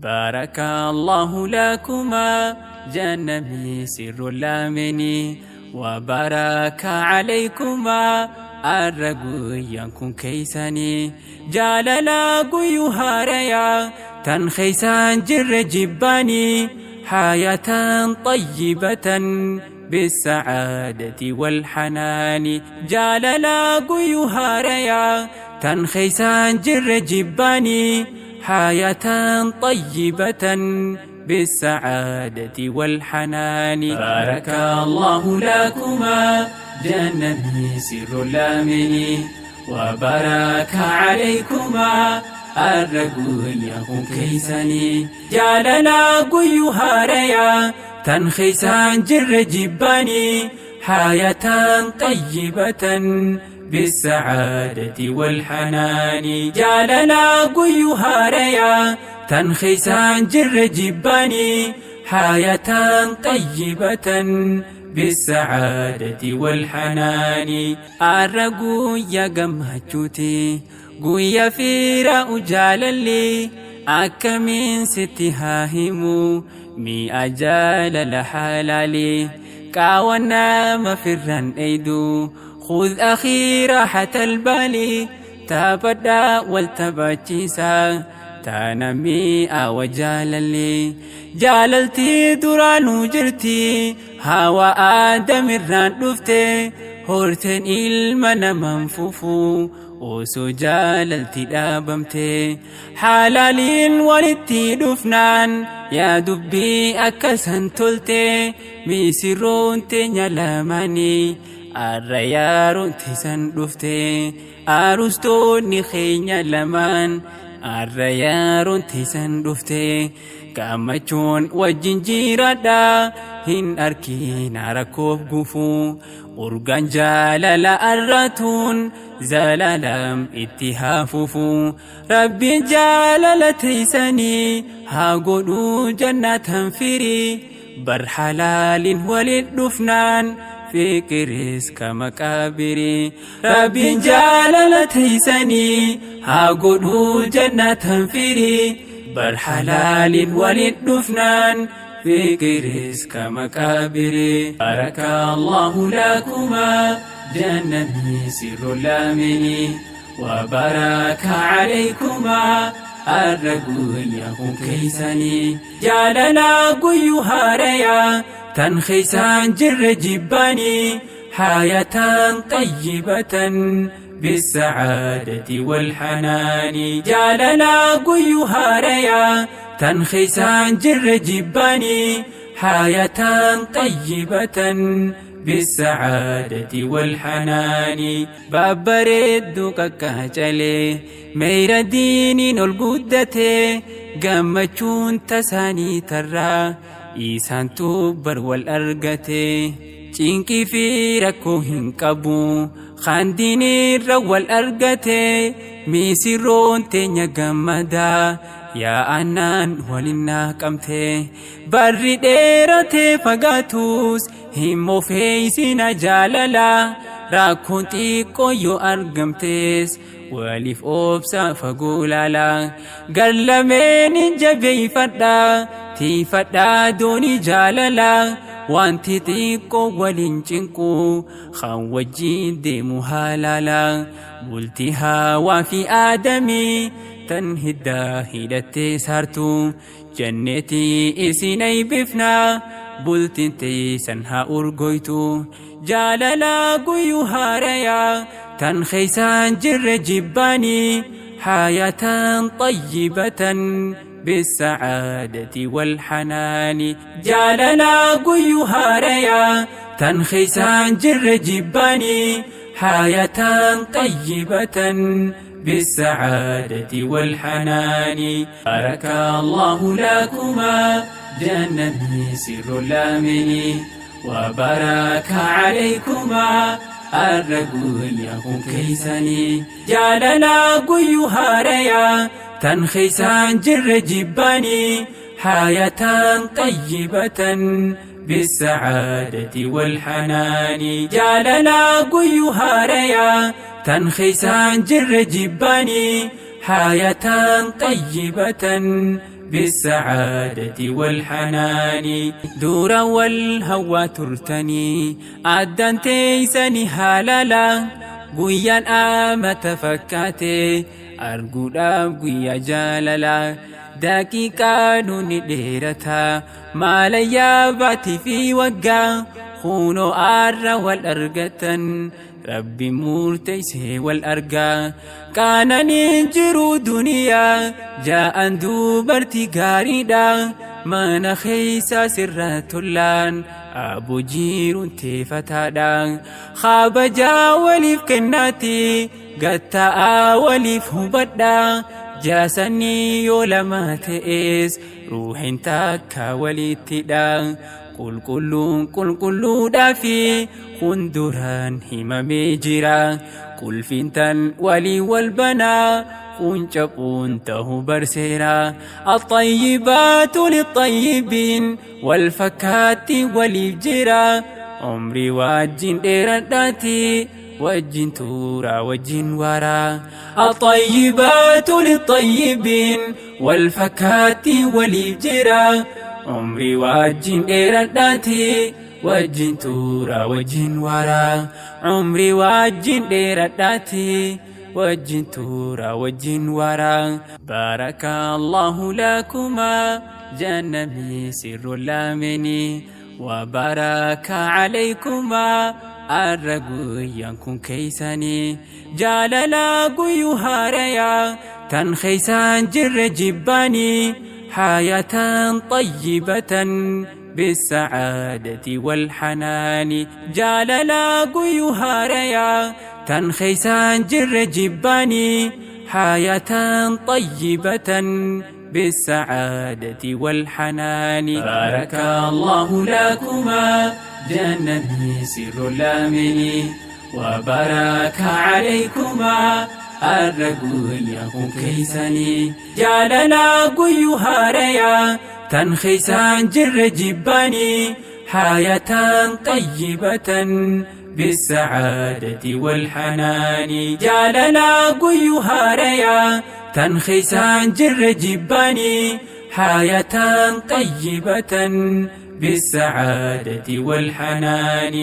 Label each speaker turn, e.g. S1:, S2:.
S1: بارك الله لكما جنبي سر الأمن وبارك عليكما الرقو كيساني جاللا قيو هاريا تنخيسان جر جباني حياة طيبة بالسعادة والحنان جاللا قيو هاريا تنخيسان جر جباني حياة طيبة بالسعادة والحنان بارك الله لكما جنبي سر الأمن وبارك عليكما الرقو كيساني جاللا قيو هاريا تنخيسان جر جباني حياة طيبة بالسعادة والحنان جاللا قيو هاريا تنخيسان جر جباني حياة طيبة بالسعادة والحنان الرقو يا قمهجوتي قويا فيرا أجاللي أكمن ستها همو مي أجال لحلالي كاونا ما فرن أيدو خذ أخي راحة البالي تابدا والتباتشيسا تانمي أوجاللي جاللتي درانو جرتي هوا آدم الران دفتي هورتن إلمنا منفوفو osoo jaalalti dhaabamte halaaliin walitti dhufnaan yaa dubbii akkasan tolte misirroon teenya lamaanii arra yaaroon teessan dhufte arustoonni keenya lamaan arra yaaroon teessan dhufte gammachuun wajjin jiraadha hin argina rakkoof gufuu urgaan jaalala arratuun zalalam itti haa fufu rabbiin jaalala teessanii haa godhuu jannatan firii bar halaaliin waliin dhufnaan fikiris kama qabirii rabbiin jaalala teessanii haa godhuu jannatan firii bar halaaliin waliin dhufnaan فكرس كما كابري بارك الله لكما جنبي سر الأمن وبارك عليكما الرقو كيساني جالنا قيو هاريا تنخيسان جر جباني حياة طيبة بالسعادة والحنان جالنا قيو هاريا تنخيسان جر جباني حياة طيبة بالسعادة والحنان بابريدو كاكاجلي ميرا ديني نول قدتي قمتشون تساني ترى إيسان توبر والأرقتي cinqii fi rakkoo hin qabu khandiin irra wal argate misirroon teenya gammadaa yaa annaan waliin naqamte barri dheeratee fagaatus hin mofeessina jaalala rakkoon xiqqoo yoo argamtes waliif obsa fagoo laala garlameen jabeeffadha tiifadha doonii jaalala wanti xiqqoo waliin cinqu kan wajjin deemu haalaala bultii hawaa fi aadamii tan hiddaa hidhattee saartu janneetii isin eebbifna bultiin teessan haa urgoytu jaalala guyyuu haarayaa tan keeysaan jirre jibbaanii حياة طيبة بالسعادة والحنان جالنا قيو هاريا تنخيسان جر جباني حياة طيبة بالسعادة والحنان بارك الله لكما جنبي سر الأمن وبارك عليكما الرقو كيساني جالنا قيو هاريا تنخيسان جر جباني حياة طيبة بالسعادة والحنان جالنا قيو هاريا تنخيسان جر جباني حياة طيبة بالسعادة والحنان دورا والهوى ترتني أدن تيسني هلالا guyyaan amata fakkaate arguudhaaf guyyaa jaalala daqiiqaa nuni dheerata maalayyaa baatii fi waggaa kunoo arra wal argatan rabbi murteessee wal argaa qaananiin jiru duniyaa ja'an dubartii gaariidha mana keessa sirra tollaan aboo jiruun teeffataadha kabajaa waliif kennaati gatta'aa waliif hubadha jaasanii yoo lama ta'es ruuhin takka walittidha qulqulluun qulqulluudhaa fi hunduraan himamee jira qulfintan walii wal banaa quncaquun ta'uu barseera الطيبات للطيبين والفكات waliif jira umrii wajjin dheeradhaati wajjin tuura wajjin waraa الطيبات للطيبين والفكات waliif jira umrii wajjin dheeradhaati wajjin tuura wajjin waraa umrii wajjin dheeradhaati wajjin tuura wajjin waraa بارك الله لكما جنبي سر الأمن وبارك عليكما arra guyyaan kun keeysanii jaalala guyyuu haarayaa tan keeysaan jirre jibbaanii حياة طيبة بالسعادة والحنان jaalala guyyuu haarayaa tan keeysaan jirre jibbaanii حياة طيبة بالسعادة والحنان بارك الله لكما جنبي سر الأمن وبارك عليكما arra guyyaan kun keeysanii jaalala guyyuu haarayaa tan keeysaan jirre jibbaanii حياة طيبة بالسعادة والحنان jaalala guyyuu haarayaa tan keeysaan jirre jibbaanii حياة طيبة بالسعادة والحنان.